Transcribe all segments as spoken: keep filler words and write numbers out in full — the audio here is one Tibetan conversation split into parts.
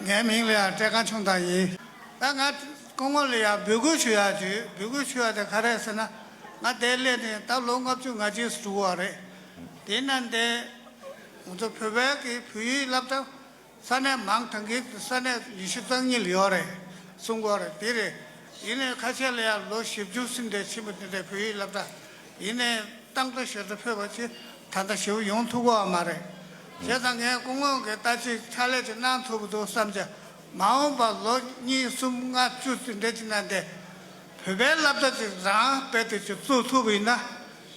ངའི་མིང་ལ་ཡང་བཀྲས་ཁང་ཆུང་བདག་ཡིན། ད་ང་སྐུ་ངོ་ལ་ཡང་འབོད་སྐུལ་ཞུ་ཡག་ཅིག་འབོད་སྐུལ་ཞུ་ཡག་དེ་ག་རེ་ཟེར་ན། ང་འདིར་སླེབས་ནས་ད་ལོ་ལྔ་བཅུ་ང་གཅིག་འགྲོ་གི་ཡོད་རེད། དེས་ན་འདི་ང་ཚོ་བོད་པའི་གི་བོད་ཡིག་སློབ་གྲྭ་ས་གནས་མང་ཐང་གི་ས་གནས་ཉི་ཤུ་རྩ་གཉིས་ལ་ཡོད་རེད་གསུང་གི་ཡོད་རེད། དེ་རེད། ཡིན་ནའི་ཁ་ཤས་ལ་ཡང་ལོ་བཞི་བཅུ་ཟིན་བསྡད་ཕྱིན་པ་དེ་འདྲའི་བོད་ཡིག་སློབ་གྲྭ། ཡིན་ནའི་གཏོང་ཕོད་ཞེ་དྲག་ཕོད་པ་ཅིག་ད་ལྟ་ཞེ་པོ་ཡོང་ཐུབ་ཀྱི་ཡོད་མ་རེད། བྱས་ཙང་ངས་སྐུ་ངོ་གིས་ད་ཅིག་ཕྱག་ལས་ཅིག་གནང་ཐུབ་ཀྱི་འདུག་བསམ་བྱས། མ་འོངས་པ་ལོ་གཉིས་གསུམ་ལྔ་བཅུ་དེ་འདྲ་ཅིག་ནང་དེ་བོད་པའི་སློབ་གྲྭ་ཅིག་རང་རྦད་དེ་ཅིག་བཙུགས་ཐུབ་པ་ཡིན་ན།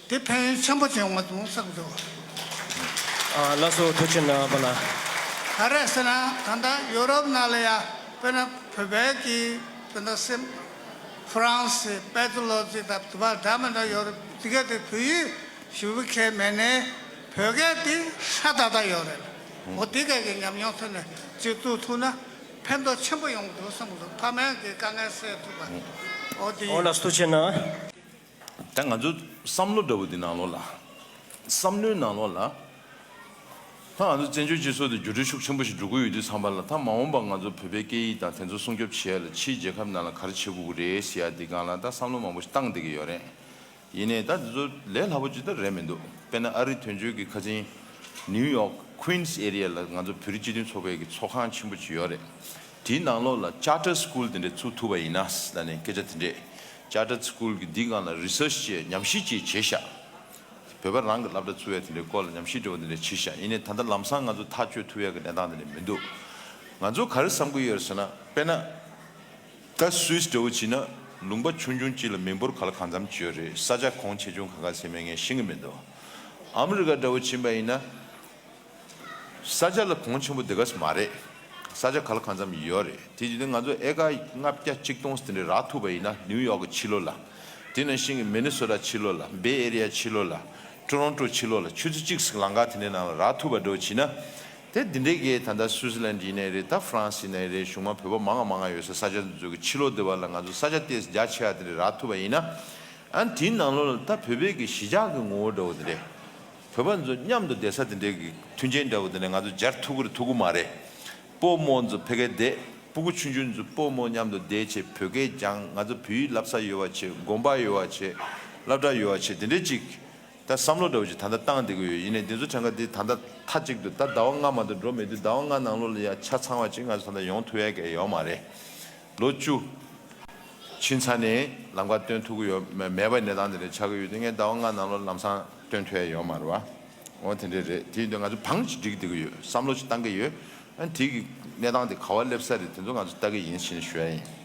དེ་ཕན་ཡོན་ཆེན་པོ་ཅིག་ཡོང་བ་འདུག་བསམ་འདུག་ཨ། ལགས་སོ། ཐུགས་རྗེ་གནང་། པ་ལགས། ག་རེ་ཟེར་ན་ད་ལྟ་ཡོ་རོབ་ནང་ལ་ཡ་དཔེར་ན་བོད་པའི་གི་དཔེར་ན་སེམས་ཧྥ་རན་སི་པེ་ཏི་ལོ་ཙི་དང་དུ་བ་འདྲ་མི་འདྲ་ཡོད་རེད། དེ་ག་དེ་བོད་ཡིག་ཞེ་པོ་མཁས་མེད་ནའི་བོད་སྐད་དེ་ཧྲ་ཏག་ཏག་ཡོད་རེད། འོ་དེ་ག་གི་ཉམས་མྱོང་ཐོག་ནས་ཅིག་བཙུགས་ཐུབ་ན་ཕན་ཐོགས་ཆེན་པོ་ཡོང་གི་འདུག་བསམ་གི་འདུག་ཕ་མའི་གི་དཀའ་ངལ་སེལ་ཐུབ་པ། འོ་དེ་ཡིན། ཨོ་ལགས་སོ། ཐུགས་རྗེ་གནང་། ད་ང་ཚོ་བསམ་བློ་འདྲ་བོ་འདི་ནང་ལོགས་ལ། བསམ་བློའི་ནང་ལོགས་ལ། ད་ང་ཚོ་བཙན་བྱོལ་སྤྱི་ཚོགས་འདི་འགྱུར་འགྲོས་ཤུགས་ཆེན་པོ་ཞིག་འགྲོ་གི་ཡོད་དུས་ཙམ་པ་ལ། ད་མ་འོངས་པ་ང་ཚོ་བོད་པའི་སྐད་ཡིག་དང་དེ་ཚོ་སྲུང་སྐྱོབ་བྱེད་ཡ་ལ་ཕྱིའི་རྒྱལ་ཁབ་ནང་ལ་ག་རེ་བྱེད་དགོས་ཀྱི་རེད་ཟེར་ཡ་འདི་སྒང་ལ་ད་བསམ་བློ་མང་པོ་ཞིག་བཏང་བསྡད་ཀྱི་ཡོད་རེད། ཡིན་ནའི་ད་འདི་ཚོ་ལས་སླ་པོ་ཅིག་ད་རེད་མི་འདུག་དཔེར་ན་ཨ་རི་དོན་གཅོད་ཀྱི་ཁ་ཆེན་ནིའུ་ཡོག་ཀུན་སི་ཨེ་རི་ཡ་ལ་ང་ཚོ་བོད་རིགས་སྤྱི་མཐུན་ཚོགས་པའི་གི་ཚོགས་ཁང་ཆེན་པོ་ཅིག་ཡོད་རེད། དེའི་ནང་ལོགས་ལ་ཅར་ཊར་སི་ཀུལ་དེ་འདྲ་བཙུགས་ཐུབ་པ་ཡིན་ན་ལབ་ནས་སྐད་ཆ་དེ་འདྲས། ཅར་ཊར་སི་ཀུལ་གྱི་འདིའི་སྒང་ལ་རི་སར་ཆི་བྱས་ཉམས་ཞིབ་ཅིག་བྱས་ཤག་བོད་པ་རང་གི་སློབ་གྲྭ་བཙུགས་ཡ་དེ་འདྲའི་སྐོར་ལ་ཉམས་ཞིབ་འདྲ་བོ་དེ་འདྲ་བྱས་ཤག་ཡིན་ནའི་ད་ལྟ་ལམ་སང་ང་ཚོ་ཐག་གཅོད་ཐུབ་ཡ་གི་གནས་སྟངས་དེ་འདྲ་མི་འདུག་ང་ཚོ་ག་རེ་བསམ་གྱི་ཡོད་རེད་ཟེར་ན། དཔེར་ན། ད་སུད་སི་འདྲ་བོ་བྱས་ན་ལུང་པ་ཆུང་ཆུང་གཅིག་ལ་མི་འབོར་ག་ལ་གང་འཚམ་ཅིག་ཡོད་རེད། ས་ཆ་གོང་ཆེ་ཆུང་ག་ག་ཟེར་མིན་ངས་ཤེས་ཀྱི་མི་འདུག་ཨ་མི་རི་ཀ་འདྲ་བོ་ཕྱིན་པ་ཡིན་ན། ས་ཆ་ལ་གོང་ཆེན་པོ་དེ་ག་ཙམ་མ་རེད། ས་ཆ་ག་ལ་གང་འཚམ་ཡོད་རེད། དེ་བྱས་ཏེ་ང་ཚོ་ཨེ་ཀར་ལྔ་བརྒྱ་གཅིག་སྟོང་དེ་འདྲ་རག་ཐུབ་པ་ཡིན་ན། ནིའུ་ཡོག་གི་ཕྱི་ལོགས་ལ། དེ་ནང་བཞིན་གྱི་མི་ནི་སོ་ཊ་ཕྱི་ལོགས་ལ། བེ་ཨེ་རི་ཡ་ཕྱི་ལོགས་ལ། ཊོ་རོན་ཊོ་ཕྱི་ལོགས་ལ། ཆུ་ཚོད་གཅིག་ཙམ་ལམ་ཁ་དེ་འདྲའི་ནང་ལ་རག་ཐུབ་པ་འདྲ་བོ་བྱས་ན། དེ་འདི་འདྲའི་གི་ད་ལྟ་སུའི་ཙི་ལན་ཌི་ཡིན་ནའི་རེད། ད་ཧྥ་རན་སི་ཡིན་ནའི་རེད། གཞུང་མང་བོད་པ་མང་ང་མང་ང་ཡོད་ས་ས་ཆ་འདི་ཚོ་གི་ཕྱི་ལོགས་འདི་བ་ལ་ང་ཚོ་ས་ཆ་ཏོག་ཙམ་རྒྱ་ཆེ་བ་དེ་འདྲ་རག་ཐུབ་པ་ཡིན་ན། ཨ་ནི་དེའི་ནང་ལོགས་ལ་ད་བོད་པའི་གི་གཞིས་ཆགས་ཀྱི་ངོ་བོ་འདྲ་བོ་དེ་འདྲས། བོད་པ་ཚོ་མཉམ་དུ་བསྡད་ས་དེ་འདྲའི་གི་མཐུན་རྐྱེན་འདྲ་བོ་དེ་འདྲས་ང་ཚོ་སྦྱར་ཐུབ་ཀྱི་རེད་ཐུབ་ཀྱི་མ་རེད། སྤོ་རྨོ་ཚོ་ཕ་གིར་བསྡད། སྤུ་གུ་ཆུང་ཆུང་ཚོ་སྤོ་རྨོ་མཉམ་དུ་བསྡད་བྱས་བོད་སྐད་སྦྱང་། ང་ཚོ་བོད་ཡིག་བསླབ་ས་ཡོད་པ་བྱས། དགོན་པ་ཡོད་པ་བྱས། སློབ་གྲྭ་ཡོད་པ་བྱས། དེ་འདྲས་ཅིག་ད་བསམ་བློ་འདྲ་བོ་ཅིག་ད་ལྟ་བཏང་བསྡད་ཀྱི་ཡོད། ཡིན་ནའི་འདི་ཚོ་གྲངས་ཀ་འདི་ད་ལྟ་མཐའ་གཅིག་ཏུ་ད་ཟླ་བ་ལྔ་མ་གཏོགས་འགྲོ་མེད་དུས། ཟླ་བ་ལྔ་ནང་ལོགས་ལ་ཡ་ཆ་ཚང་བ་ཅིག་ང་ཚོ་ད་ལྟ་ཡོང་ཐུབ་ཡ་གི་ཡོད་མ་རེད། ལོ་བཅུ་ཕྱིན་ཚར་ནས་ལམ་ཁ་སྟོན་ཐུབ་ཀྱི་ཡོད་མེད་པའི་གནས་སྟངས་དེ་འདྲ་ཆགས་ཀྱི་ཡོད་དུས། ངས་ཟླ་བ་ལྔ་ནང་ལོགས་ལམ་སང་སྟོན་ཐུབ་ཡ་ཡོད་མ་རེད་བ། འོ་དེ་འདྲ་རེད། དེ་ཡིན་དུས་ང་ཚོ་བང་ཅིག་སྒྲིག་བསྡད་ཀྱི་ཡོད། བསམ་བློ་ཅིག་བཏང་གི་ཡོད། ཨ་ནི་དེ་གི་གནས་སྟངས་དེ་ག་བ་སླེབས་ས་རེད། དེ་ཚོ་ང་ཚོ་ལྟ་གི་ཡིན་ཞེས་ཞུ་ཡ་ཡིན།